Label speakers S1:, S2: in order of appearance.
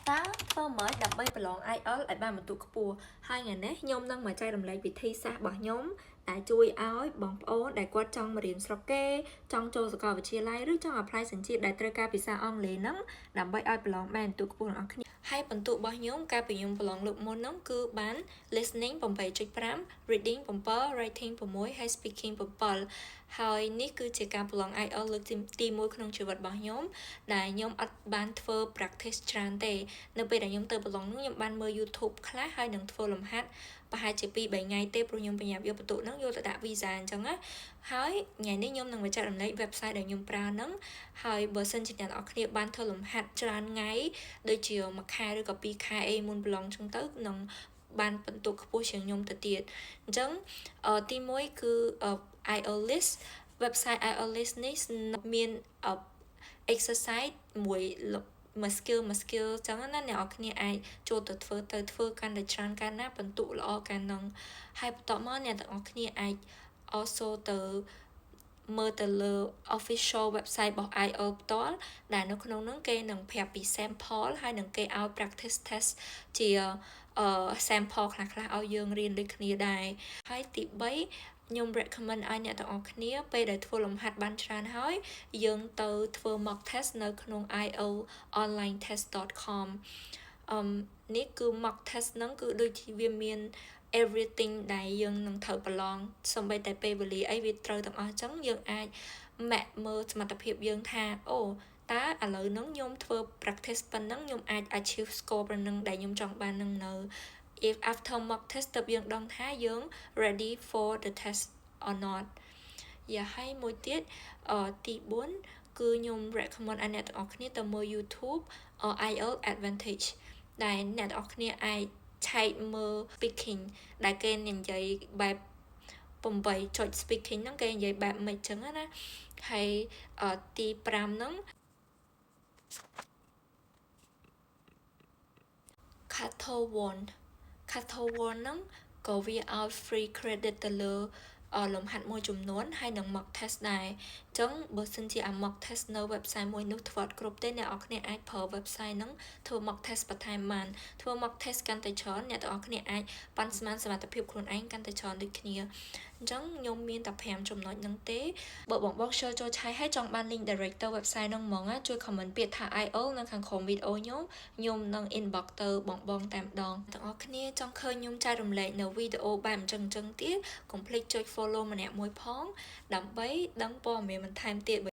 S1: តើធ្វើម៉េចដើម្បីប្រឡង IELTS ឲ្យបានពិន្ទុខ្ពស់ហើយថ្ងៃនេះខ្ញុំនឹងមកចែករំលែកវិធីសាស្ត្ររបស់ខ្ញុំដែលជួយឲ្យបងប្អូនដែលគាត់ចង់មករៀនស្រុកគេចង់ចូលសាកលវិទ្យាល័យឬចង់ apply សញ្ជាតិដែលត្រូវការភាសាអង់គ្លេសហ្នឹងដើម្បីឲ្យប្រឡងបានពិន្ទុខ្ពស់ទាំងអស់គ្នាហើយពិន្ទុរបស់ខ្ញុំកាលពីខ្ញុំប្រឡងលើកមុនហ្នឹងគឺបាន listening 8.5 reading 7 writing 6ហើយ speaking 7ហើយនេះគឺជាការប្រឡង IELTS លើកទី1ក្នុងជីវិតរបស់ខ្ញុំដែលខ្ញុំអត់បានធ្វើ practice ច្រើនទេនៅពេលដែលខ្ញុំទៅប្រឡងនោះខ្ញុំបានមើល YouTube ខ្លះហើយនឹងធ្វើលំហាត់ប្រហែលជា2 3ថ្ងៃទេព្រោះខ្ញុំប្រញាប់យកពិន្ទុហ្នឹងយកទៅដាក់ visa អញ្ចឹងណាហើយថ្ងៃនេះខ្ញុំនឹងមកចែករំលែក website ដែលខ្ញុំប្រើហ្នឹងហើយបើសិនជាអ្នកទាំងអស់គ្នាបានធ្វើលំហាត់ច្រើនថ្ងៃដូចជាមួយខែឬក៏2ខែអីមុនប្រឡងអញ្ចឹងទៅនឹងបានពិន្ទុខ្ពស់ជាងខ្ញុំទៅទៀតអញ្ចឹងទី1គឺ IELTS list website IELTS list នេះមាន exercise មួយមួយ skill មួយ skill ចឹងណាអ្នកទាំងអស់គ្នាអាចចូលទៅធ្វើទៅធ្វើកាន់តែច្រើនកាលណាពិន្ទុល្អកាលហ្នឹងហើយបន្ទាប់មកអ្នកទាំងអស់គ្នាអាច also ទៅមើលទៅលើ official website របស់ IELTS ផ្ទាល់ដែលនៅក្នុងនោះគេនឹងប្រាប់ពី sample ហើយនឹងគេឲ្យ practice test ជាអឺ sample ខ្លះៗឲ្យយើងរៀនដូចគ្នាដែរហើយទី3ខ្ញុំ recommend ឲ្យអ្នកទាំងអស់គ្នាពេលដែលធ្វើលំហាត់បានច្រើនហើយយើងទៅធ្វើ mock test នៅក្នុង ieltsonlinetest.com អឺនេះគឺ mock test ហ្នឹងគឺដូចជាវាមាន everything ដែលយើងនឹងត្រូវប្រឡងសូម្បីតែពេលវេលាអីវាត្រូវទាំងអស់អញ្ចឹងយើងអាចម៉ាក់មើលសមត្ថភាពយើងថាអូតើឥឡូវហ្នឹងខ្ញុំធ្វើ practice ប៉ុណ្ណឹងខ្ញុំអាច achieve score ប៉ុណ្ណឹងដែលខ្ញុំចង់បាននឹងនៅ if after mock test ទៅយើងដឹងថាយើង ready for the test or not យ៉ាហើយមួយទៀតអទី4គឺខ្ញុំ recommend ឲ្យអ្នកទាំងអស់គ្នាទៅមើល YouTube IELTS Advantage ដែលអ្នកទាំងអស់គ្នាអាចឆែកមើល speaking ដែលគេនិយាយបែប8ចុច speaking ហ្នឹងគេនិយាយបែបម៉េចចឹងណាហើយទី5ហ្នឹង Cato 1 Cato 1ហ្នឹងក៏វាឲ្យ free credit ទៅលើលំហាត់មួយចំនួនហើយនឹង mock test ដែរអញ្ចឹងបើសិនជាអា mock test នៅ website មួយនោះធ្វើអត់គ្រប់ទេអ្នកទាំងអស់គ្នាអាចប្រើ website ហ្នឹងធ្វើ mock test បន្ថែមបានធ្វើ mock test កាន់តែច្រើនអ្នកទាំងអស់គ្នាអាចប៉ាន់ស្មានសមត្ថភាពខ្លួនឯងកាន់តែច្រើនដូចគ្នាអញ្ចឹងខ្ញុំមានតែ5ចំណុចហ្នឹងទេបើបងបងចូលចូលឆៃហើយចង់បាន link direct ទៅ website ហ្នឹងហ្មងជួយ comment ពាក្យថា IELTS នៅខាងក្រោមវីដេអូខ្ញុំខ្ញុំនឹង inbox ទៅបងបងតែម្ដងទាំងអស់គ្នាចង់ឃើញខ្ញុំចែករំលែកនៅវីដេអូបែបអញ្ចឹងអញ្ចឹងទៀតកុំភ្លេចចុច follow ម្នាក់មួយផងដើម្បីដឹងព័ត៌មានបន្ថែមទៀត។